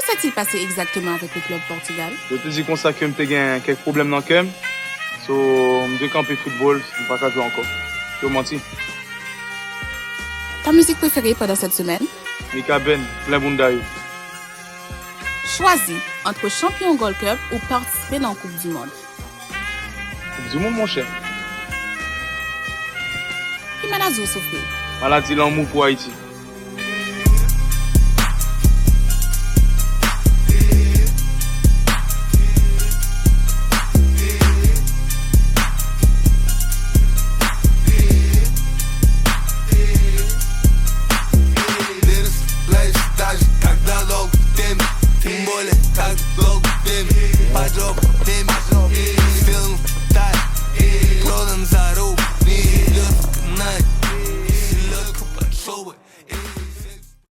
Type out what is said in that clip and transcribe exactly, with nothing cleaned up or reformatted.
Sa ki te pase egzakteman avèk le club Portugal? Yo te di konsa ke m te gen kèk pwoblèm nan kè m. So, m te kanpe foutbòl, m pa ka jwe ankò. Yo manti. Ta musique préférée pendant cette semaine? Mikaben, plen bounda yo. Chwazi entre Champion Gold Cup ou participer dans Coupe du Monde. Koup di mond, monchè. Ki maladi w soufri? Maladi lanmou pou Ayiti.